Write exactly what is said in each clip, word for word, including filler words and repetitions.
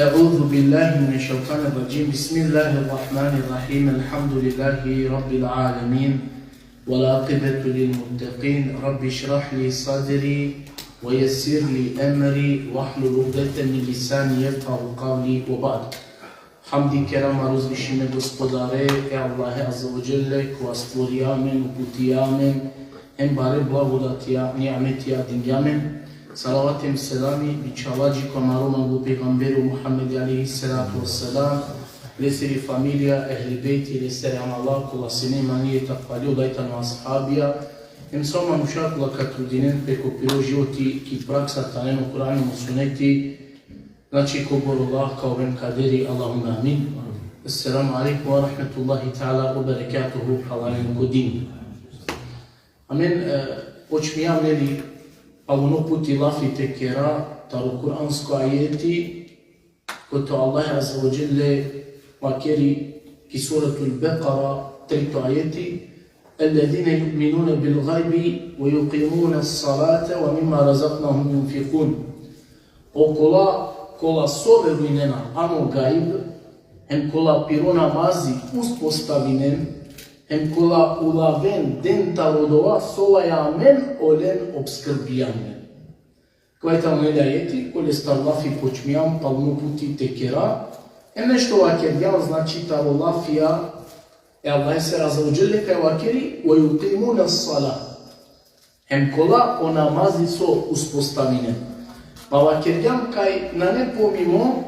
أعوذ بالله من الشيطان الرجيم. بسم الله الرحمن الرحيم. الحمد لله رب العالمين. والعاقبة للمتقين. رب اشرح لي صدري ويسر لي أمري واحلل عقدة من لساني يفقهوا قولي وبعد. Hamdi kerama uzvišime Gospodare, e Allahe Azze ve Dželle, kova stvorija amen, uputija amen, hem bare blagodatija, nimetija dingja amen. Salavat hem selami bičhava dži ko amaro manglo pejgamberi Muhammedi alejhi salatu ve selam, lesiri familija, ehli bejti, lesere amala, kola sine imani e takvali, odaj tano ashabija, hem sa o manuša kola ka trudinen pe ko piro životi ki praksa te anen o Kur'ani hem o suneti, znači, kobor o Allah ka oven kaderi, Allahumme amin. Esselamu alejkum ve rahmetullahi teala ve berekatuhu, phralalen ko din. Amen, e, počmijam, neli, paluno puti lafi te kera taro kuransko ajeti, kote o Allah Azze ve Dželle vakeri ki Suratul Bekara, trito ajeti: الذين يؤمنون بالغيب ويقيمون الصلاة ومما رزقناهم ينفقون. Okola kola so verujnena ano gajb, hem kola piro namazi uspostavinen, hem kola ulaven den taro dova so vaja amen olen obskrbijam len. Kova i tano, neli, ajeti, kolestar lafi počmijam paluno puti te kera, hem nešto vakergjam, znači, taro lafija e Allahesere Azze ve Dželle kaj vakeri: ويقيمون الصلاة. Hem kola o namazi so uspostavinen. Pa vakergjam kaj nane pomimo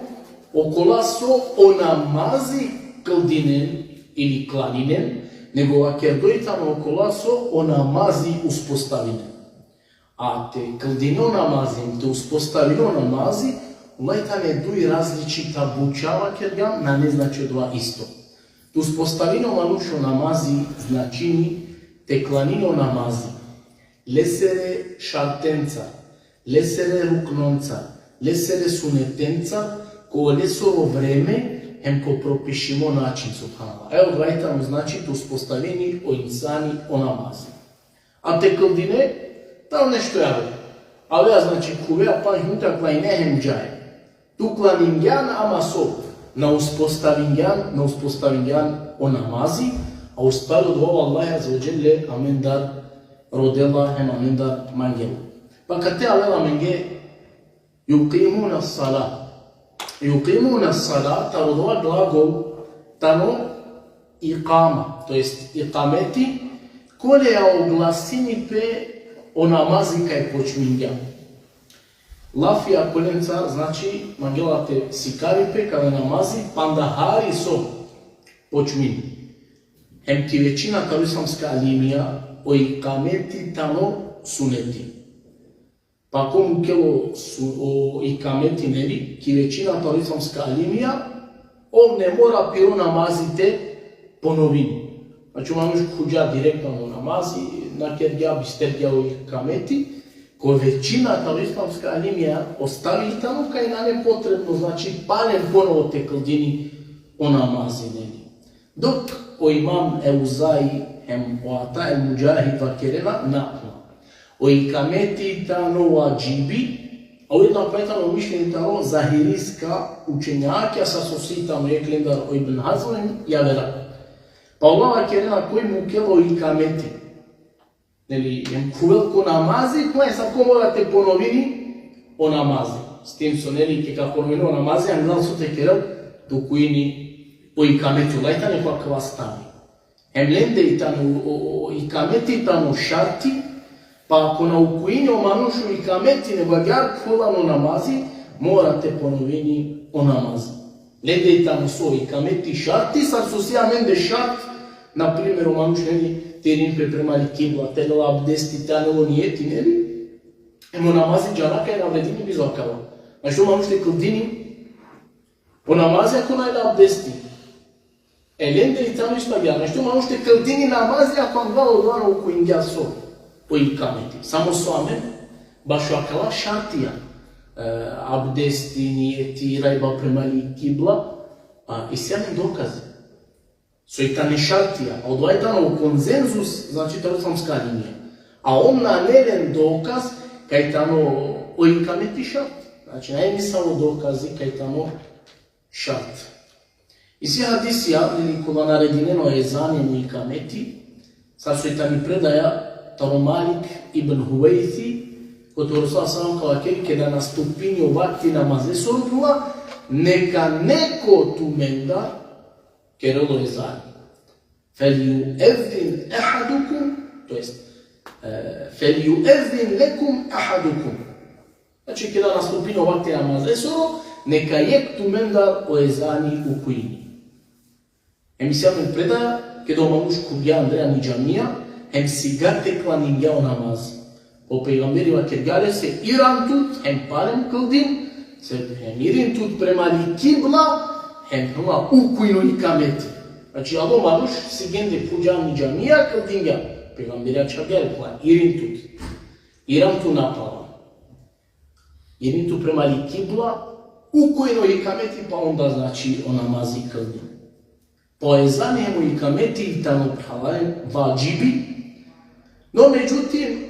okola so o namazi kldinen ili klaninen, nego vakerdo i tano okola so o namazi uspostavinen. A te kldine o namazi, te uspostavine o namazi, ola i tane duj različita buča, vakergjam, nane, znači, odova isto. Te uspostavine o manuš o namazi značini te klanine o namazi lesere šartenca, lesere ruknonca, lesere sunetenca, ko lesoro vreme, hem ko propišimo način, subhanallah. Evo, odova i tano, znači, te uspostavini o insani o namazi. A te kldine, tano nešto javer. Avea, znači, khuvea panč minuta, klanine hem džaja. Tu klaningjan, ama so, na uspostavingjan, na uspostavingjan o namazi, a uspalo dova o Allah Azze ve Dželle amendar rodela hem amendar mangela. Pa kate avela amenge: يقيمون الصلاة. يقيمون الصلاة, taro dova glagol tano ikama, to jest ikameti, koleja oglasini pe o namazi kaj počmingja. Lafija kolenca, znači, mangela te sikari pe kaj o namazi panda hari so počmini. Hem ki većina taro islamska alimija o ikameti tano suneti. Pa ko mukela o su-, o ikameti, neli, ki većina taro islamska alimija, ov ne mora piro namazi te ponovini. Znači, o manuš khuvgja direktno ano namazi, na kergja, bistergja o ikameti, ko većina taro islamska alimija o stav i tano kaj nane potrebno, znači, palem ponovo te kldini o namazi, neli. Dok o imam Euzai hem o Ata el Mudžahid vakerena nakna. O ikameti tano vadžibi, a ujedno akava i tano mišljenje taro zahiriska učenjakija, sar so si tano jekh lendar o Ibn Hazm hem javera. Pa ola vakerena koj mukela o ikameti, neli, hem khuvel ko namazi, klanjaj, sar ko mora te ponovini o namazi. S tim so, neli, ked ka ponovini o namazi, anglal so te kerel, te ukuini o ikameti, ola i tane ko akava stavi. Hem lende i tano o, o, o ikameti tano šarti, pa ako na ukuini o manuš o ikameti, nego agjaar khuvela ano namazi, mora te ponovini o namazi. Lende i tano so, ikameti šarti, sar so si amende šart, na primer, o manuš, neli, te irini pe prema li kibla, te lel abdesti, te anel o nijeti, neli? Hem o namazi džana kaj na vredini bizo akava. Našti o manuš te kldini o namazi ako nane abdesti. E lende i tano isto agjaar. Našti o manuš te kldini namazi ako anglal odova na ukuingja so, o ikameti. Samo so amen, bašo akala šartija, e, abdesti, nijeti, rajba prema li kibla, a, isi amen dokazi. So i tane šartija, a odova i tano o konsenzus, znači, taro islamska alimija. A on nane len dokaz kaj tano o ikameti šart. Znači, nane nisavo dokazi kaj tano Šart. Isi hadisija, ili kola naredinena o ezani hem o ikameti, sar soj tani predaja taro Malik ibn Huvejthi, kote o Resul sallallahu alejhi ve sellem ka vakeri: keda nastupini o vakti namazesoro, neka neko tumendar kerel o ezani. فليؤذن أحدكم, to jest, e, فليؤذن لكم أحدكم. Znači, keda nastupini o vakti namazesoro, neka jekh tumendar o ezani ukujini. Hem isi amen predaja, keda o manuš khuvgja andre ani džamija, hem sigate klaningja o namaz. O pejgamberi vakergja lese: iran tut, hem palem kldin, se hem irin tut prema li kibla, hem hema ukujin o ikameti. Znači, alo manuš, sigende khuvgja ani džamija, kldingja. Pejgamberi ačhavgja le: irin tut. Iran tut napalem. Irin tut prema li kibla, ukujin o ikameti, pa onda, znači, o namazi kldin. Pa o ezani hem o ikameti i tano, phralalen, vadžibi, no međutim,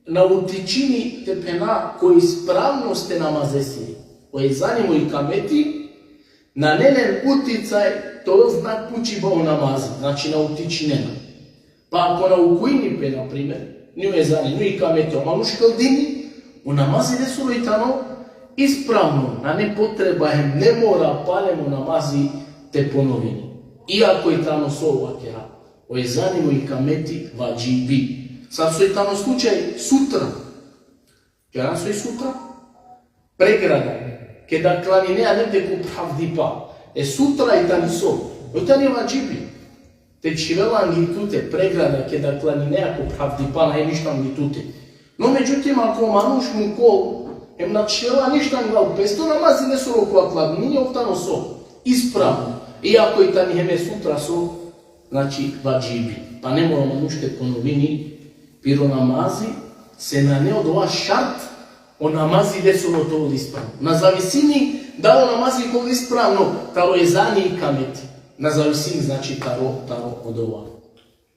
na utičini, te phena, ko ispravnost e namazesiri. O ezani hem o ikameti nane len uticaj te ovel znak pučiba o namazi, znači na utičinena. Pa ako na ukujini pe, na primer, ni o ezani, ni o ikameti, o manuš kldini, o namazi lesoro i tano ispravno, nane potreba hem ne mora palem o namazi te ponovini. Iako i tano, so vakera, o ezani hem o ikameti vadžibi. Sar soj tano slučaj sutra. Džana soj sutra? Pregrada. Keda klaninea lende ko phravdipa. E sutra i tani so? O tani vadžibi. Te čhivela angli tute, pregrada, keda klaninea ko phravdipa, nane ništo angli tute. No međutim, ako o manuš mukol, hem na čhivela ništo anglal peste, o namazi lesoro ko klanini ov tano so? Ispravno. Iako i tani hem e sutra so? Znači, vadžibi. Pa ne mora o manuš te ponovini piro namazi, se nane odova šart o namazi lesoro te ovel ispravno. Na zavisini dal o namazi ka ovel ispravno taro ezani, ikameti. Na zavisini, znači, taro, taro odova.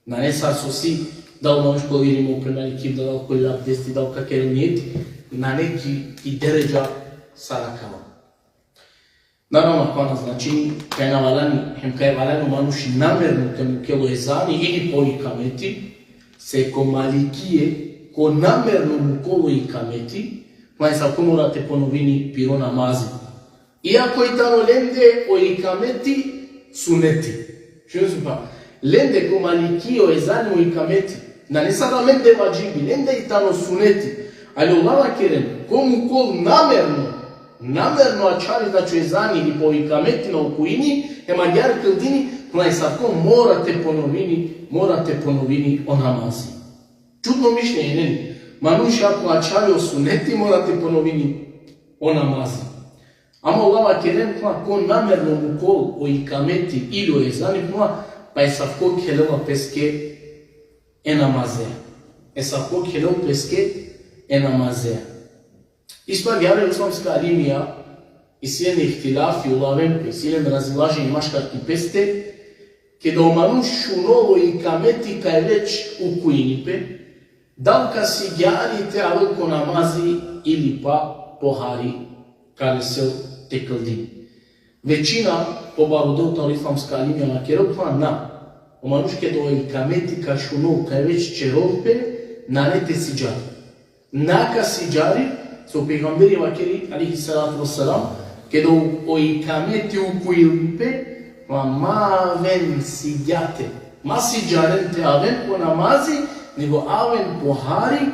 Nane sar so si, dal o manuš ka ovel irin prema li kibla, dal ka ovel abdesti, dal ka kerel nijeti, nane ki, ki deredža sar akava. Naravno, akava na značini kaj na valjani, hem kaj valjani o manuš namerno te mukel o ezani ili pa o ikameti, se ko malikije, ko namerno mukol o ikameti, ma asavko mora te ponovini piro namazi. Iako i tano lende o ikameti suneti. Šunen so, pa, lende ko malikije o ezani hem o ikameti nane sar amende vadžibi, lende i tano suneti. Ali ola vakeren, ko mukol namerno, namerno ačhari, znači, o ezani ili pa o ikameti na ukujini, hem agjaar kldini, ma asavko mora te ponovini, mora te ponovini o namazi. Čudno mišljenje, neli? Manuš ako ačhari o suneti, mora te ponovini o namazi. Ama ola vakeren, ko namerno mukol o ikameti ili o ezani, pa asavko khelela peske e namazea. Asavko khelel peske e namazea. Isto agjaar o islamska alimija, isi len ihtilafi, ulaven pe, isi len razilaženje maškar ki peste, keda o manuš šunol o ikameti kaj već ukujini pe, dal ka sigjari te avel ko namazi ili pa pohari ka resel te kldini. Većina, pobaro deo taro islamska alimija, vakerel pa na. O manuš keda o ikameti ka šunol kaj već ćerol pe, nane te sigjari. Na ka sigjari, so o pejgamberi vakeri, alejhi salatu ve selam, keda o, o ikameti ukujini pe, ma, ma aven sigjate. Ma sigjaren te aven ko namazi, nego aven pohari,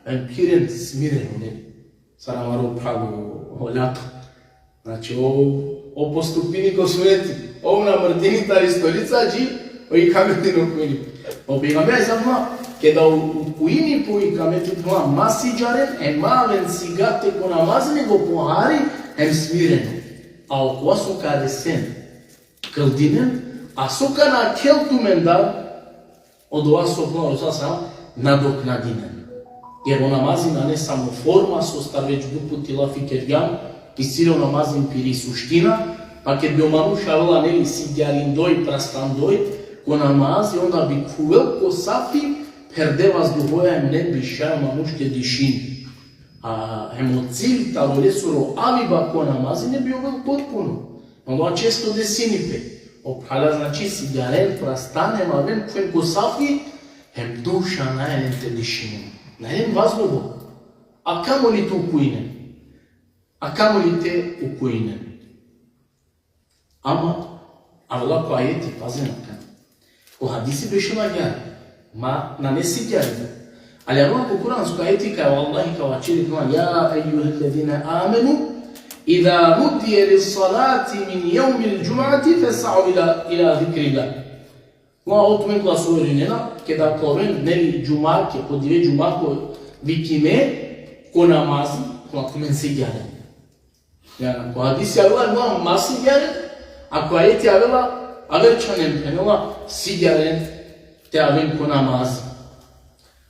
em, iren smireno, ne? Sar amaro pravo, o ljato. Znači, o, o postupini ko suneti, o namrdini tari stolica, dži o ikameti na ukujini. O pejgamberi, znači, keda u-, ukujini pe o ikameti, ma, ma sigjaren, em ma aven sigjate ko namazi, nego pohari, em smireno. A okova so ka resen, kldinen, a so ka nakhel tumendar, odova so o Resul sallallahu alejhi ve sellem nadoknadinen. Jer o namazi nane samo forma, sostar već but puti lafi kergjam, isi le o namazi piri suština, pa ked bi o manuš avela, neli, sigjarindoj, prastandoj ko namazi, onda bi khuvel ko safi pherde vazduhoja, em ne bi šaj o manuš te dišini. A hem o cilj taro lesoro aviba ko namazi ne bi ovel potpuno. Onda često desini pe. O phrala, znači, sigjaren, prastanen, aven, khuven ko safi, hem duša nane len te dišinen. Nane len vazduho. A kamoli te ukujnen. A kamoli te ukujnen. Ama, Allah ko ajeti, pazin akana. Ko hadisi bešela agjaar. Ma nane sigjaren. Ali Allah ko kuransko ajeti kaj o Allah ka vaćeri: يا أيها الذين آمنوا إذا نودي للصلاة من يوم الجمعة فاسعوا إلى إلى ذكر الله. Ma o tumen kola so verujnena, keda ka oven, neli, džumake, ko dive džumako vikime, ko namazi, ma tumen sigjaren. Jani, ko hadisi avela, ma, ma sigjaren, a ko ajeti avela, aver čhanen, phenela, sigjaren te aven ko namazi.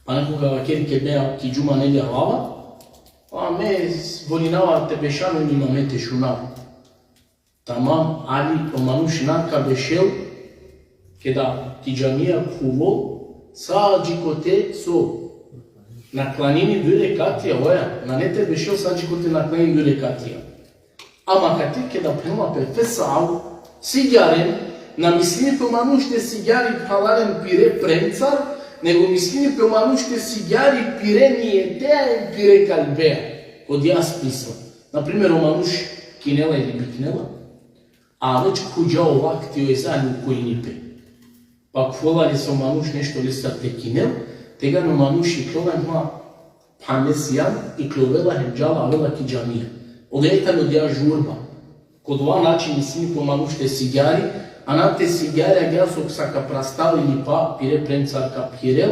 Pa neko ka vakeri: ke me ki džuma neli avava, a me volinava te bešav hem imameti te šunav. Tamam, ali o manuš na ka bešel, keda ki džamija khuvo, sa dži kote so na klanini duj rekatija, oja, nane te bešel sa dži kote na klanini duj rekatija. Ama kate keda phenela pe: فاسعوا, sigjaren, na mislini pe o manuš te sigjari phralalen pire prencar, nego mislini pe o manuš te sigjari pire nijetea hem pire kalbea. Ko dija smisla. Na primer, o manuš kinela ili biknela, a već khuđa o vakti, o ezani ukujini pe. Pa khuvela lese o manuš nešto lestar te kinel, tegani o manuš iklola hem phanesi jam, iklovela hem džala, avela ki džamija. Odoja tano dija žurba. Ko dova način mislini pe o manuš te sigjari, a na te sigjari agjaar so sa ka prastal ili pa pire prencar ka phirel,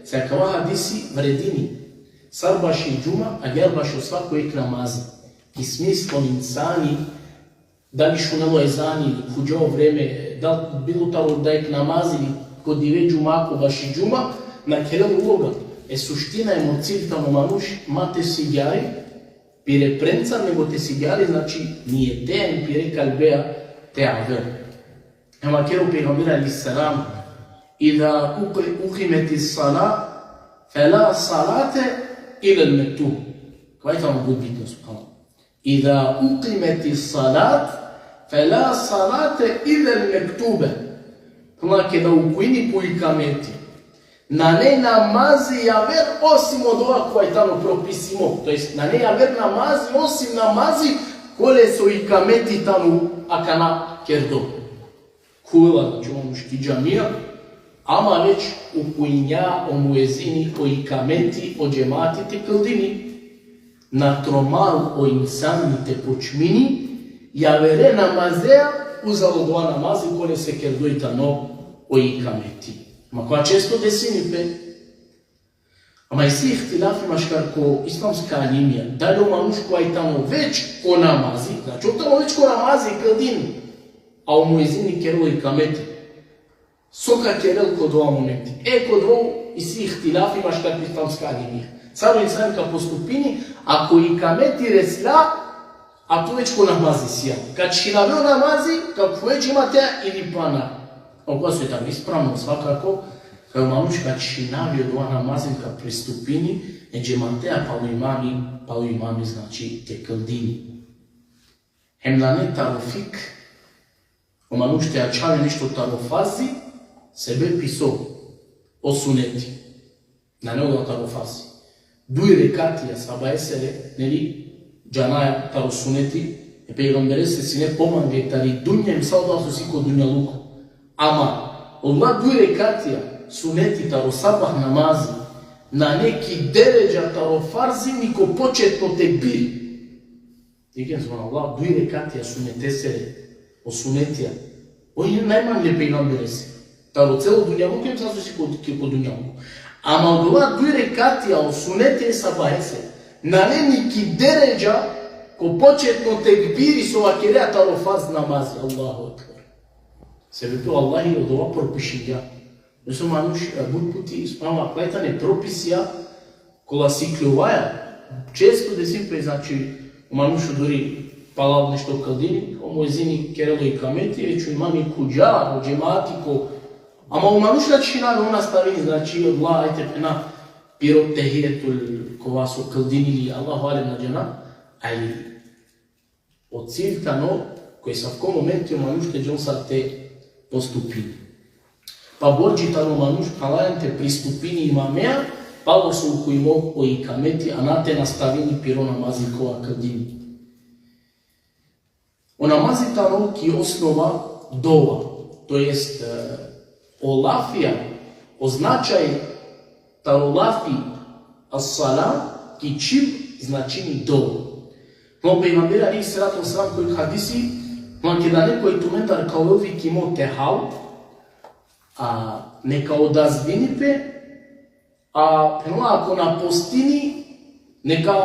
sa kava hadisi vredini sar baši džuma, agjaar bašo svako jek namazi. Ki smislo insani, dali šunela o ezani ili khuđa o vreme, dali bilo taro dajek namazi ili ko dive džumako baši džuma, na khelel uloga. E suština hem o cilj tano manuš ma te sigjari pire prencar, nego te sigjari, znači, nijetea hem pire kalbea te avel. Hem vakeri o pejgamberi alejhi selam: إذا أق- أقيمت الصلاة فلا صلاة إلا المكتوبة. Kava tano but bitno, subhanallah. إذا أقيمت الصلاة فلا صلاة إلا المكتوبة. Ama keda ukujini pe o ikameti, nane namazi javer osim odova kova tano propisimo. To jest, nane javer namazi osim namazi kole so ikameti tano akana kerdo. Khuvela, znači, o manuš ki džamija, ama već ukujinđa o muezini, o ikameti, o džemati te kldini. Na tromal o insani te počmini javere namazea, uzalo dova namazi kole so kerdoj tano o ikameti. Ma kova često desini pe. Ama isi ihtilafi maškar ko islamska alimija, dali o manuš kova tano već ko namazi, znači, ov tano već ko namazi, kldini, a o muezini kerela o ikameti. So ka kerel ko dova momenti? E, ko dova isi ihtilafi maškar ko islamska alimija. Sar o insani ka postupini, ako ikameti resla, a tu već ko namazi sijan. Ka čhinavi o namazi, ka khuve džematea ili pana. Okova so tano ispravno, svakako, kaj o manuš ka čhinavi odova namazi, ka pristupini e džematea palo imami, palo imami, znači, te kldini. Hem nane taro fikh o manuš te ačhavi nešto taro farzi, sebepi so o suneti. Nane ola taro farzi. Duj rekatija sabahesere, neli, džanaja taro suneti e pejgamberese sine pomange tari dunja hem sa ola so si ko dunjaluko. Ama ola duj rekatija suneti taro sabah namazi nane ki deredža taro farzi ni ko početno tekbiri. Dikhen, subhanallah, duj rekatija sunetesere, o sunetija. Oj najmanje pejgamberese. Taro celo dunjaluko hem sa so si ko, ko dunjaluko. Ama odola duj rekatija o suneti e sabahese nane ni ki deredža ko početno tekbiri so vakerea taro farz namazi. Allahu ekber. Sebepi o Allahi odova propišingja. Odnosno manuš, e, but puti, subhanallah, akala tane propisija, kola sikljovaja, često desi pe, znači, o manuš odori palal nešto kldini, o muezini kerela o ikameti, već o imami khuđa, o džemati ko, ama o manuš na čhinavi, on nastavini, znači, odola, ajde te phena, piro tehijetul, kova so kldini li, Allahu alem, na džana, ali o cilj tano Ko esavko momenti o manuš te džal sar te postupini. Pa bordži tano manuš, phralalen, te pristupini imamea, palo so kujmo o ikameti, a na te nastavini piro namazi kova kldini. O namazi tano ki osnova dova, to jest, e, o lafija, o značaj taro lafi as-sala, ki čhib značini dova. No, pejgamberi alejhi salatu vesselam ko jekh hadisi, no, keda nekoj tumendar ka ovel vikimo te hal, a neka odazvini pe, a phenela, ako na postini, neka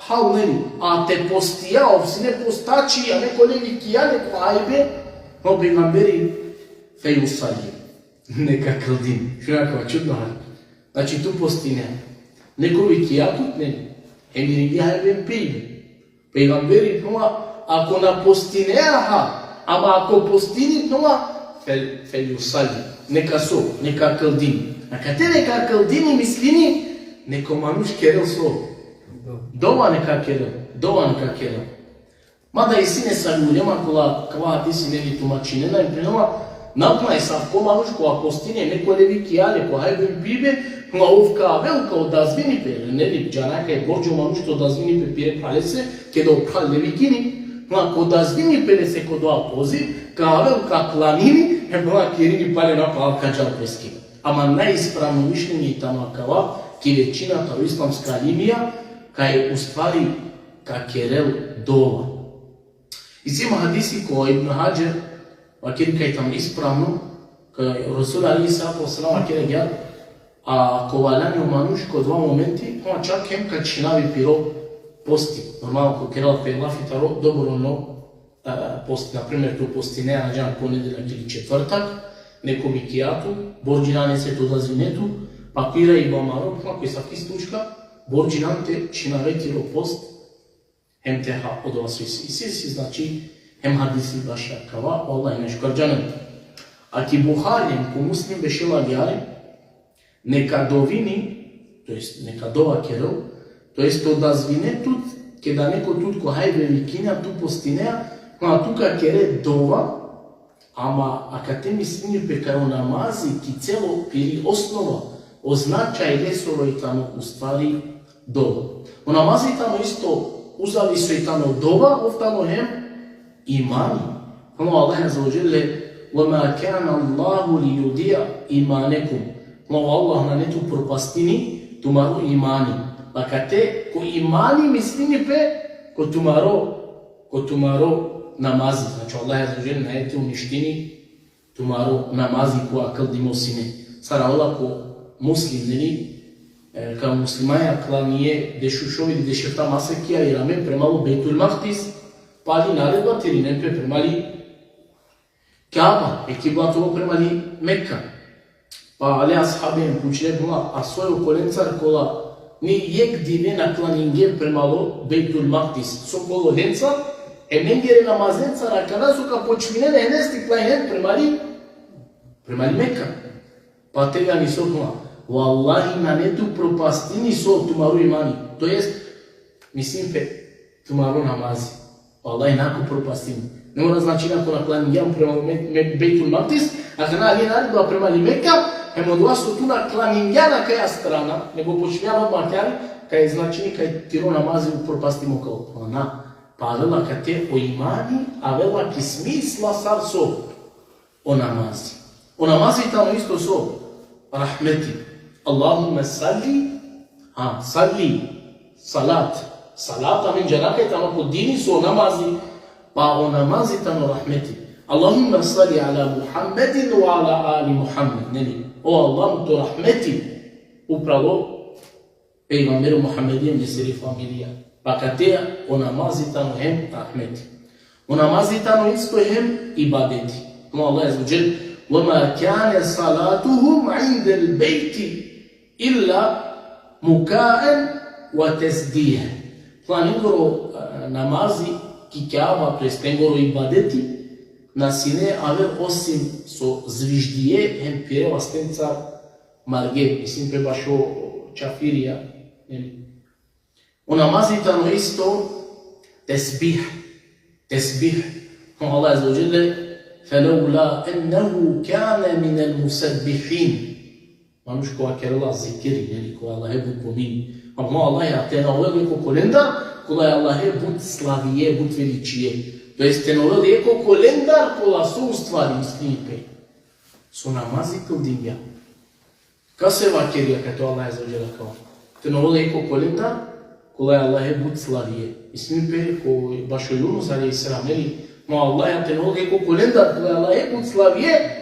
hal, neli, a te postija, ov sine postači, a neko le vikija, neko hajbe, no, pejgamberi, feljusali, neka kldini. Šunen akava čudno hal. Znači, tu postine. Neko vikija tut, neli, hem iringja hajbe hem pijbe. Pejgamberi phenela, ako na postine, aha, ama ako postini, phenela, fel, feljusali, neka so, neka kldini. Akate neka kldini mislini, neko manuš kerel so. Dova neka kerel, dova neka kerel. Mada isi nesave ulema kola kava hadisi, neli, tumačinena, i phenela, na, phenela, esavko manuš kova postini, neko le vikija le, ko hajbe hem pijbe, phenela, ov ka avel, ka odazvini pe, neli, džana kaj bordži o manuš te odazvini pe pire phralese, keda o phral le vikini, phenela, ka odazvini pe lese ko dova poziv, ka avel, ka klanini, hem, phenela, ka irini pale napalal, ka džal peske. Ama najispravno mišljenje tano akava, ki većina taro islamska alimija, kaj ustvari ka kerel dova. Isi jekh hadisi ko Ibn Hadžer vakeri kaj tano ispravno, kaj o Resul alejhi salatu vesselam vakergja, a, ko valjani o manuš ko dova momenti, pa čak hem ka čhinavi piro posti. Normalno, ko kerela pe lafi taro dobrovoljno, e, posti. Na primer, tu postine, na džanav, ponedeljak ili četvrtak, neko vikija tu, bordži nane se te odazvine tu, pa ko iraiba amaro, pa ko esavki slučka, bordži nane te čhinave tiro post, hem te ha odova so isi. Isi, isi, znači, hem hadisi baš akava, o Allah najšukar džanel. A ki Buhari hem ko Muslim bešela agjaar, neka dovini, to jest neka dova kerel, to jest odazvine tut, keda neko tut ko hajbe vikinea, tu postinea, a tu ka kere dova, ama akate mislini pe kaj o namazi ki celo piri osnova, o značaj lesoro i tano ustvari dova. O namazi tano isto, uzal so i tano dova, ov tano hem imani. Phenela o Allah azze ve dželle: "Ve ma kana Allahu li judi'a imanekum." Phenela o Allah nane te upropastini tumaro imani. Pa akate ko imani mislini pe ko tumaro, ko tumaro namazi. Znači, o Allah azze ve dželle nane te uništini tumaro namazi kova kldimo sine. Sar avela ko Muslim, neli, e, kaj muslimanja klanije dešušov ili dešefta masekija irame prema o Bejtul Makdis, pali naredba te irinen pe prema li Kaba, e kibla tano prema li Meka. Pa ale ashabe hem pučle, phenela, a soj okolencar kola ni jekh dive na klaningje prema o Bejtul Makdis? So kolo lenca, e lengere namazencar akana so ka počminen e hendeste klaninen prema li, prema li Meka. Pa tegani so, phenela, vallahi nane te upropastini so tumaro imani. To jest, mislini pe tumaro namazi. Vallahi na ka upropastini. Ne mora, znači, ako na klaningjan prema Me-, Me-, Bejtul Makdis, akana ali naredba prema li Meka, hem odova so tu na klaningjan akaja strana, nego počmingjan odma akari, kaj, znači, kaj tiro namazi upropastimo, kao, pa na. Pa avela akate o imani, avela ki smisla sar so o namazi. O namazi tano isto so? Rahmeti. Allahumme salli, ha, salli, salat. Salat, amen džana kaj tano ko dini so namazi, pa o namazi tano rahmeti. Allahumme salli ala Muhammedin ve ala ali Muhammed. Neli? O Allah, tu rahmeti upral o pejgamberi Muhammedi hem lesiri familija. Pa akate o namazi tano hem rahmeti. O namazi tano isto hem ibadeti. Phenela o Allah azze ve dželle: "Ve ma kane salatuhum indel bejti illa mukaen ve tesdihen." Phenela lengoro, e, namazi ki Kaba, to jest lengoro ibadeti, na sine aver osim so zviždije hem pire vastencar marge, mislini pe bašo čafirija, neli? O namazi tano isto tesbih, tesbih. Allah Azze ve Dželle: "Felevla ennehu kane minel musebbihin." Manuš kova kerela zikiri, neli, kova Allahe but pomini. Ama Allah, a te na ovel jekh okolendar kola Allahe but slavije, but veličije. To jest te na ovel jekh okolendar kola so u stvari misli pe. So namazi kldingja. Kase vakerja kate o Allah Azze ve Dželle akava? Te na ovel jekh okolendar kola Allahe but slavije. Misli pe ko bašo Junus alejhi selam, neli? Ma Allah, a te na ovel jekh okolendar kola Allahe but slavije,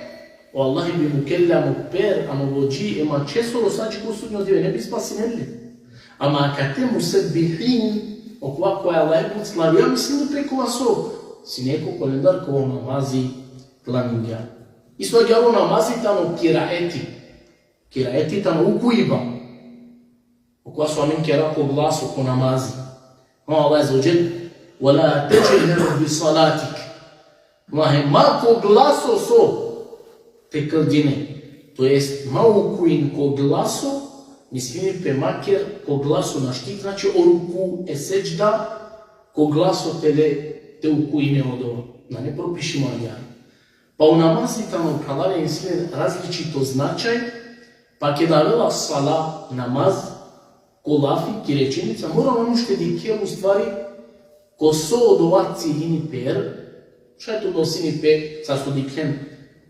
o Allah bi mukelja ano per, ano vođi, e mačhesoro sa dži ko sudnjo dive, ne bi spasinel le. Ama kate musebbihin, okova kola Allahe but slavija, misli pe kova so, sine jekh okolendar kova namazi klaningja. Isto agjaar o namazi tano kiraeti. Kiraeti tano ukuiba. Okova so amen kera ko glaso, ko namazi. Ama Allah Azze ve Dželle: "Ve la teđher bi salatik." Ama hem ma ko glaso so te kldine. To jest, ma ukuin ko glaso, misli pe ma ker ko glaso našti, znači o ruku, e sedžda, ko glaso te le te ukuine odova. Nane propišimo agjaar. Pa o namazi tano, phralalen, isi len različito značaj, pa keda avela sala, namaz, ko lafi, ki rečenica, mora manuš te dikhel u stvari ko so odova ciljini pe, šaj te odnosini pe, sar so dikhljen,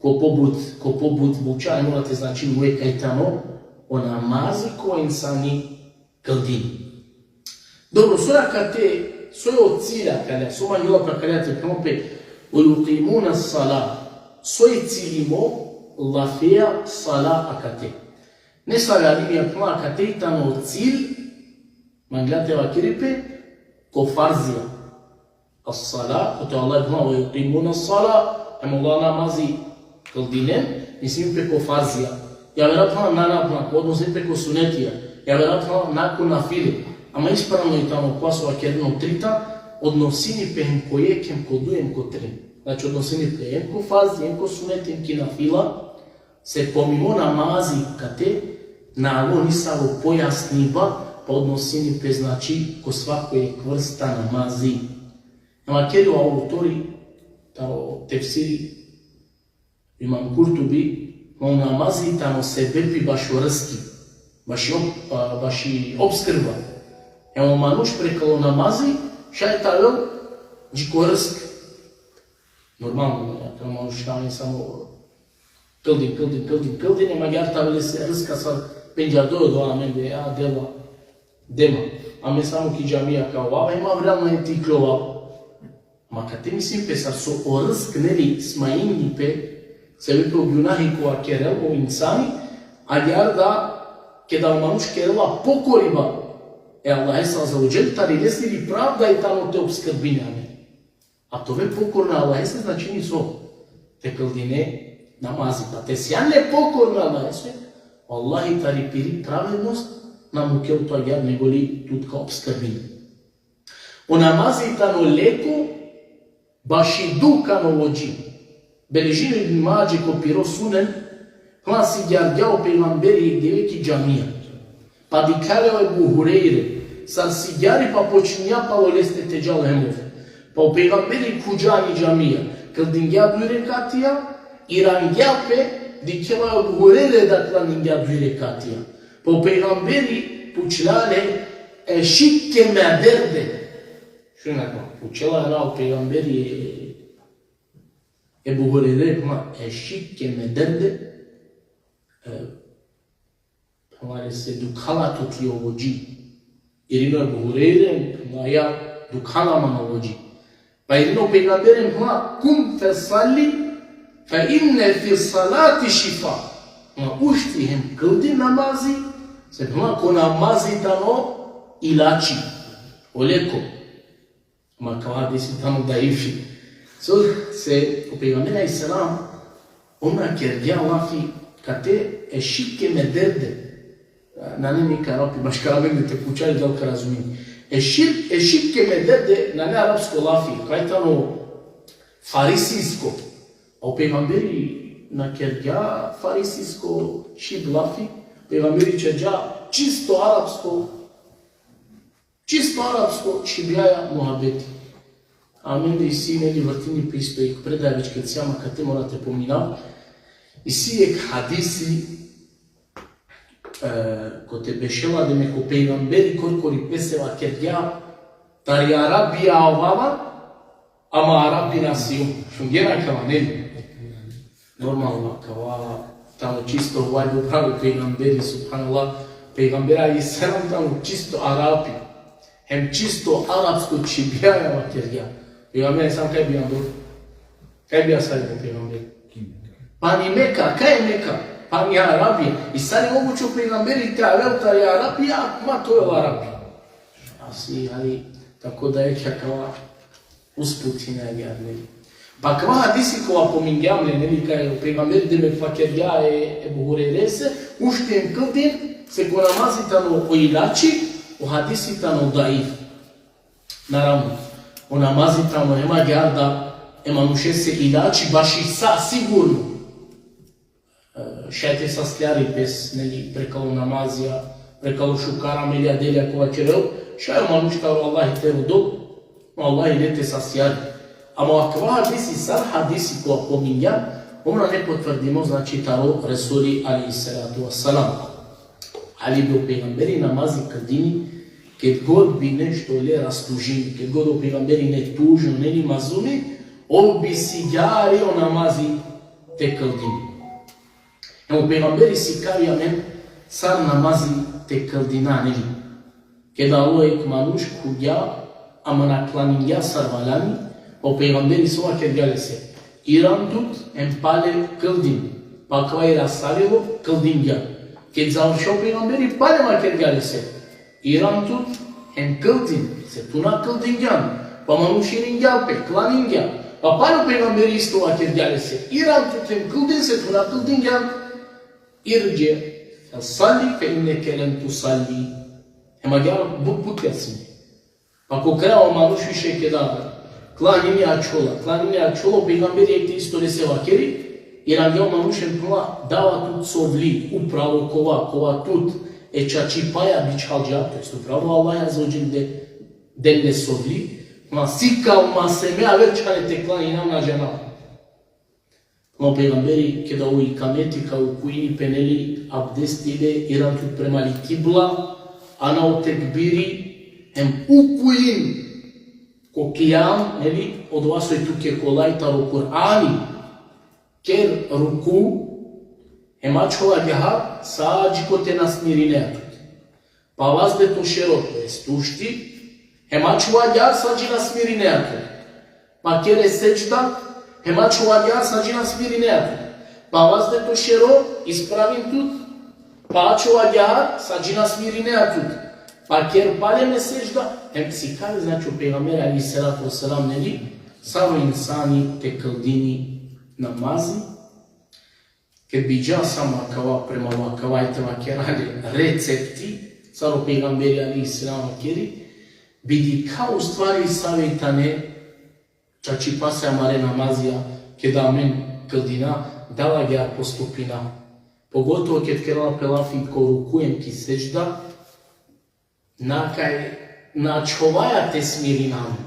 ko pobut, ko pobut buča, mora te značini uvek kaj tano o namazi kova insani kldini. Dobro, so akate, so o cilj akalea, so mangela pe akalea te phenel pe, "Ve jukimune sala", so i cilj mo lafeja sala akate. Nesave alimija phenena akate i tano cilj, mangela te vakeri pe, ko farzija. As-sala, kote Allah phenela: "Ve jukimune sala", em ola namazi kldinen, misli pe ko farzija. Javera phenena, na, na, phenena, ko odnosi pe ko sunetija. Javera phenena, na, ko nafile. Ama ispravno i tano kova so vakerena o trita, odnosini pe hem ko jekh, hem ko duj, hem ko trin. Znači, odnosini pe hem ko farzi, hem ko suneti, hem ki nafila, se pomimo namazi kate, na alo nisavo pojasniba, pa odnosini pe, znači, ko svako jekh vrsta namazi. Ama vakeri o autori taro tefsiri, Imam Kurtubi, o namazi tano sebepi bašo rizki, baši ob-, a, baši obskrba. Em o manuš prekalo namazi šaj te avel dži ko rizk. Normalno, ja, tano manuš tano samo kldin, kldin, kldin, kldin, em agjaar te avel lese rizka sar pendžardo odova amende, ja, dela, dema. Amen samo ki džamija ka ovav, em avrial nane te ikljovav. Ama kate misli pe sar so o rizk, neli, smanjini pe, sebepi o gunahi kova kerel o insani, agjaar da keda o manuš kerela pokoriba e Allahese Azze ve Dželle, tari lesiri pravda i tano te obskrbini amen. A te ove pokorna Allahese značini so? Te kldine namazi. Pa te sijan nepokorna Allahese, Allah tari piri pravednost na mukel tut agjaar, nego li tut ka obskrbini. O namazi tano leko baši dukh ano vođi. Beležini Ibn Madže ko piro Sunen, phenela, sigjardja o pejgamberi jekh dive ki džamija. Pa dikhlja le o Ebu Hurejre sar sigjari, pa počmingja palo leste te džal hem ov. Pa o pejgamberi khuvgja ani džamija, kldingja duj rekatija, irangja pe, dikhela o Ebu Hurejre da klaningja duj rekatija. Pa o pejgamberi pučla le: "Ešikke me derde?" Šunen akava, pučela le o pejgamberi e Ebu Hurejre, phenela: "Ešikke me derde?" E, phenela lese: "Dukhala tut li o vođi?" Irino Ebu Hurejre, phenela: "Ja, dukhala man o vođi." Pa irino pejgamberi, phenela: "Kum fesalli, fe inne fi salati šifa." Phenela: "Ušti hem kldi namazi, se, phenela, ko namazi tano ilači, o leko." Ama akava hadisi tano daifi. So se o pejgamberi alejhi selam, ov na kergja lafi kate: "Ešikke me derde." Nane mi ka Rabbi, baš ka Rabbi te puča li dal ka razumini. Ešik-, ešikke me derde, nane arapsko lafi, kaj tano farisijsko. A o pejgamberi na kergja farisijsko šib lafi, pejgamberi ćerđa čisto arapsko, čisto arapsko šibjaja muhabeti. Amen da isi negdje vrtini pe isto jek predaja, već ked sijam akate mora te pominav. Isi jek hadisi, e, kote bešela deme ko pejgamberi korkori pese vakergja: Tari Arabija avava, ama Arapi na sijum. Šungena kava, neli? Normalno, kava tano čisto, ovaj, upravo pejgamberi, subhanallah, pejgamberi alejhi selam tano čisto Arapi. Hem čisto arapsko čhibjaja vakergja. Pejgamberi sam kaj bi ando? Kaj bi asari o pejgamberi? Pani Meka, kaj Meka? Pani Arabija. I sar i moguće o pejgamberi te avel tari Arabija, ma te ovel Arapi. Asi, ali, tako da jek akava usput hine agjaar, neli? Pa kava hadisi kova pomingjam le, neli, kaj o pejgamberi deme vakergja e Ebu Hurejrese, ušti hem kldin, se ko namazi tano o ilači, o hadisi tano daif. Naravno, o namazi tano hem agjaar da e manušese ilači baši sa sigurno. E, šaj te sastjari pes, neli, prekalo namazija, prekalo šukar amelija, delija kova kerel, šaj o manuš taro Allahi te rodel, o Allahi le te sastjari. Ama akava hadisi, sar hadisi kova pomingjam, ov nane potvrdimo, znači, taro Resuli alejhi salatu vesselam. Ali bi o pejgamberi namazi kldini, ked god bi nešto le rastužini, ked god o pejgamberi netužno, neli, mazuni, ov bi sigjari o namazi te kldini. Hem o pejgamberi sikavi amen sar namazi te kldina, neli? Keda alo jek manuš, khuvgja, ama na klaningja sar valjani, o pejgamberi so vakergja lese: Iran tut, hem pale kldin. Pa kava irasavilo, kldingja. Ked završo, o pejgamberi pale vakergja lese: Iran tut, hem kldin, se tu na kldingjan. Pa manuš iringja pe, klaningja. Pa pale o pejgamberi isto vakergja lese: Iran tut, hem kldin, se tu na kldingjan. Irđi, fesalli, fe inneke lem tusalli. Hem agjaar but putja sine. Pa ko kraj o manuš više keda klanini ačhola, klanini ačhola, o pejgamberi jek te isto lese vakeri, irangja o manuš hem phenela: Dava tut sovli, upravo kova, kova tut e čačipaja bičhalđa, to jest upravo Allah azze ve dželle del le sovli, ma sikav ma se me aver čhane te klaninav, na džanav. O pejgamberi, keda o ikameti ka rukuini pe, neli, abdestile, iran tut prema li kibla, ana o tekbiri, hem rukuin ko kijam, neli, odova soj tuke kolaj taro Kur'ani, ker ruku, hem ačhol agjaar sa dži kote na smirinea tut. Pa vazde to šero, to jest ušti, hem ačhol agjaar sa dži na smirinea tut. Pa ker e sedžda, hem ačhol agjaar sa dži na smirinea tut. Pa vazde to šero, ispravin tut, pa ačhol agjaar sa dži na smirinea tut. Pa ker pale e sedžda, hem sikavi, znači, o pejgamberi alejhi salatu vesselam, neli, sar o insani te kldini namazi, ked bi dža samo akava, prema akava i te vakera le recepti, sar o pejgamberi alejhi selam vakeri, bi dikha u stvari save tane čačipase amare namazija, keda amen kldina, dal agjaar postupina. Pogotovo ked kerela pe lafi ko ruku hem ki sedžda, na kaj, na ačhovaja te smirina amen,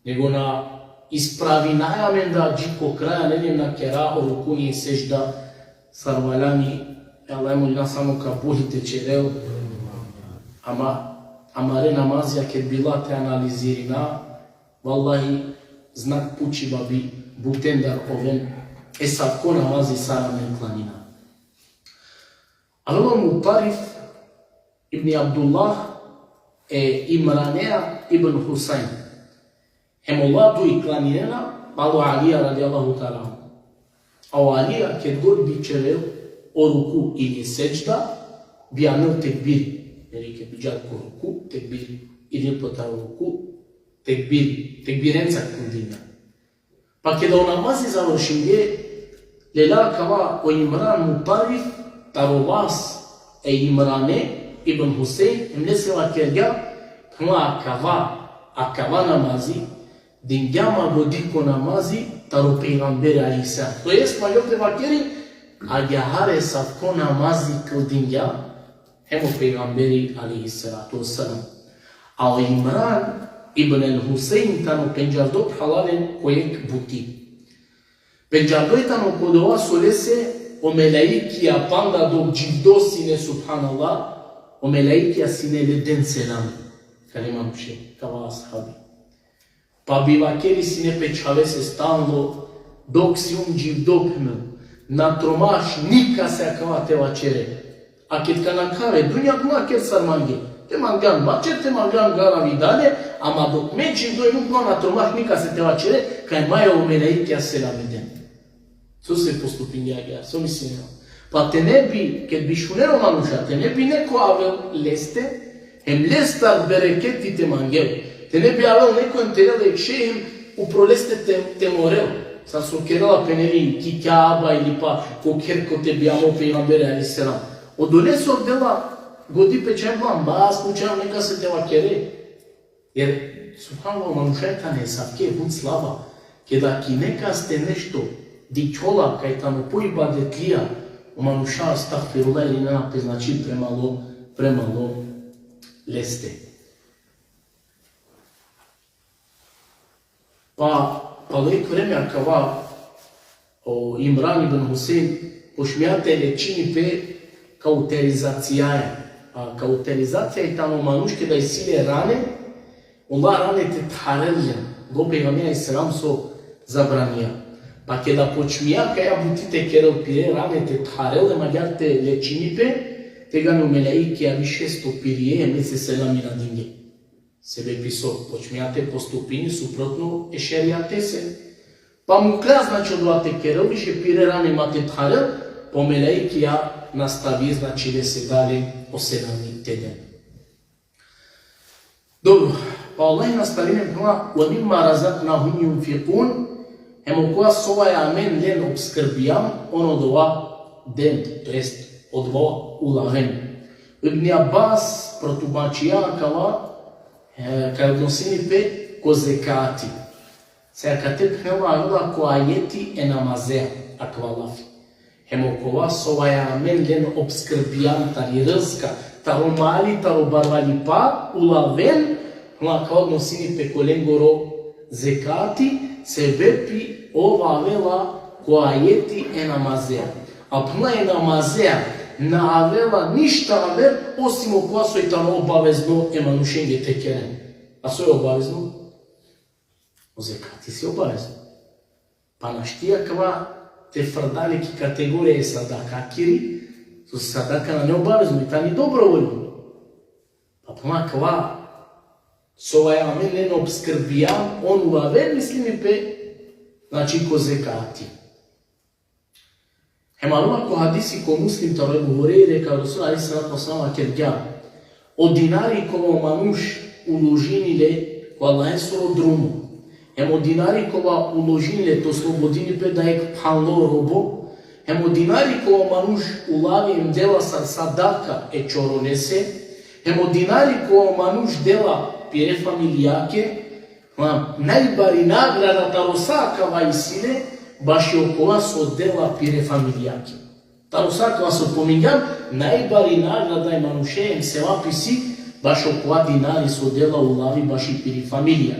nego na ispravinaja amen da dži ko kraja, neli, na kera o ruku i sedžda sar valjani. E Allah molina samo kabuli te čerel. Ama amare namazija ked bi la te analizirina, vallahi, znak pučiba bi butendar oven esavko namazi sar amen klanina. Alo Mutarif ibn Abdullah e Imranea ibn Husain. Hem ola duj klaninena palo Alija radijallahu ta'ala anhu. A o Alija, ked god bi čerel o ruku ili sedžda, bi anel tekbiri. Neli, ked bi džal ko ruku, tekbiri. Ili po taro ruku, tekbiri. Tekbirenca kldinja. Pa keda o namazi završingje, lela akava o Imran Mutarif taro vas e Imrane ibn Husein, hem lese vakergja, phenela: Akava, akava namazi dingja ma godi ko namazi taro pejgamberi alejhi selam. To jest, ma jel te vakeri, agjaar esavko namazi kldingja hem o pejgamberi alejhi salatu vesselam. A o Imran Ibn al-Husein tano pendžardo, phralalen, ko jekh buti. Pendžardo i tano ko dova so lese o melaikija panda dok dživdo sine, subhanallah, o melaikija sine le den selami. Kale manuše, kava ashabi. Pa bi vakeri sine pe čhavese stalno, dok si um dživdo, phenel, na tromaš nikase akava te vaćere. A ked ka nakhave dunja, guna ker sar mange. Te mangan mačer, te mangan garavi dale, ama dok me dživdo inum, guna na tromaš nikase te vaćere, kaj maja o melaikija selami den. So se postupingja agjaar, so mislinen? Pa te ne bi, ked bi šunen o manuša, te ne bi neko avel leste, hem lestar bereketi te mangel. Te ne bi avel neko hem te lel ekše hem upro leste te, te morel. Sar so kerela pe, neli, ki Kjaba ili pa ko kher kote bijamo o pejgamberi alejhi selam. Odolese dela godi pe čhaj, ma slučajno nekase te vakere. Jer, subhanallah, o manuša tane asavke but slaba. Keda ki nekaste nešto dičhola kaj tano po ibadetlija, o manuša, estagfirullah, irinena pe, znači, premalo, premalo leste. Pa, palo jekh vreme akava o Imran ibn Husein počmija te lečini pe kauterizacijaja. A kauterizacija i tano manuš keda isi le rane, ola rane te tharel len, o pejgamberi alejhi selam so zabranija. Pa keda počmija kaja buti te kerel, pire rane te tharel len, agjaar te lečini pe, tegani o melaikija više so pirije, hem lese selami na dinge. Sebepi so počmija te postupini suprotno e šerijatese. Pa mukla, znači, odova te kerel, više pire rane ma te tharel, pa o melaikija nastavi, znači, lese dale o selami te den. Dobro, pa Allah nastavini, phenela: "Ve mimma razaknahum junfikun", hem okova sova amen len obskrbijam, on odova den, to jest odova ulaven. Ibn Abbas protumačija akava, e, kaj odnosini pe ko zekati. Se akate phenela, avela ko ajeti e namazea akava lafi. Hem okova sova amen len obskrbijam tari rizka, taro mali, taro barvalipa, ulaven, hem akava odnosini pe ko lengoro zekati, sebepi ov avela ko ajeti e namazea. A phenela e namazea na avela ništa aver osim okova soj tano obavezno e manušenge te keren. A soj obavezno? O zekati si obavezno. Pa našti akava te frda le ki kategorija e sadakakiri, so sadaka nane obavezno, i tani dobrovoljno. Pa phenela akava sova amen len obskrbijam, on ulaven, mislini pe, znači, ko zekati. Hem avela ko hadisi ko Muslim taro Ebu Hurejre, kaj o Resul alejhi salatu ve selam vakergja: O dinari kova o manuš uložini le ko Allahesoro drumo, hem o dinari kova uložini le te oslobodini pe da jekh phanlo robo, hem o dinari kova o manuš ulavi hem dela sar sadaka e čorolese, hem o dinari kova o manuš dela pire familijake, Ma, najbari nagrada taro sa akava isi le bašo okova so dela pire familijake. Taro sa akava so pomingjam, najbari nagrada e manuše hem sevapi si bašo okova dinari so dela, ulavi baši piri familija.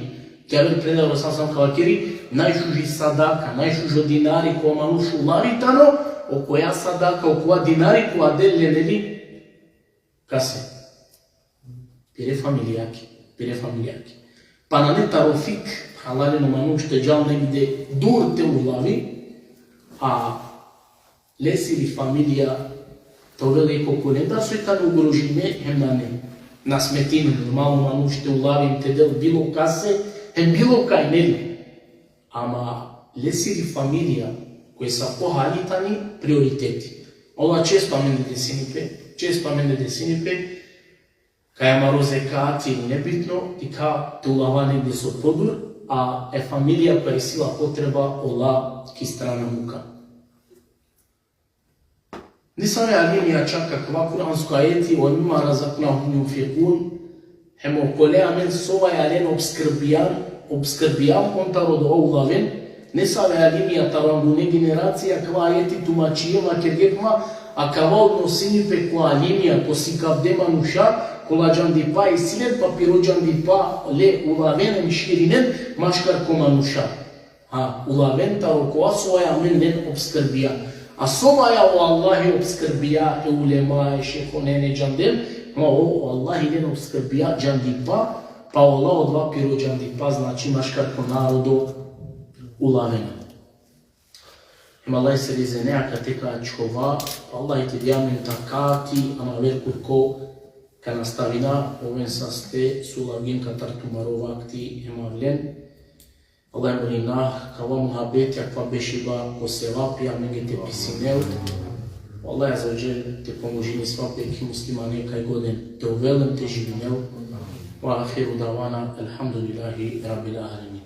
Ki aver predaja o Resul sallallahu alejhi ve sellem ka vakeri, najšuži sadaka, najšužo dinari kova manuš ulavi tano, okoja sadaka, okova dinari kova del le, neli, kase? Pire familijake, pire familijake. Pa nane taro fikh halalen o manuš te džal negde dur te ulavi, a lesiri familija te ovel jekh okolendar soj tane ugrožime, hem nane, na smetini normalno manuš te ulavi hem te del bilo kase, hem bilo kaj, neli. Ama lesiri familija, koj sa po hali tani prioriteti. Ola često amende desini pe, često amende desini pe, kaj amaro zekati ili nebitno, dikha te ulava negde so podur, a e familija koja isi la potreba ola ki strana muka. Nesave alimija čak akava kuransko ajeti: "Ve mimma razaknahum junfikun", hem okole amen sova alen obskrbijam, obskrbijam, on taro dova ulaven, nesave alimija taro angune generacija akava ajeti tumačije, vakerge, ma, akava odnosini pe ko alimija, ko sikavde manuša, kola džandipa isi len, pa piro džandipa le ulaven hem širinen maškar ko manuša. Ha, ulaven taro kova so amel len obskrbija. A so vaja o Allahi obskrbija e ulema, e šehonen, e džanden, ama o, o Allahi len obskrbija džandipa, pa ola odova piro džandipa, znači maškar ko narodo ulaven. Hem Allah se rizene akate ka ačhova, Allah te di amen takati, ama aver kurko ka nastavina, oven saste so lavgen katar tumaro vakti hem avlen. Allah molina, kava muhabeti, akava bešiba ko sevapi amenge te pisinel. Allah azze ve dželle te pomožini svako jekh muslimane kaj god len te ovel hem te živinel. Ve ahiru davana, elhamdulillahi rabbil alemin.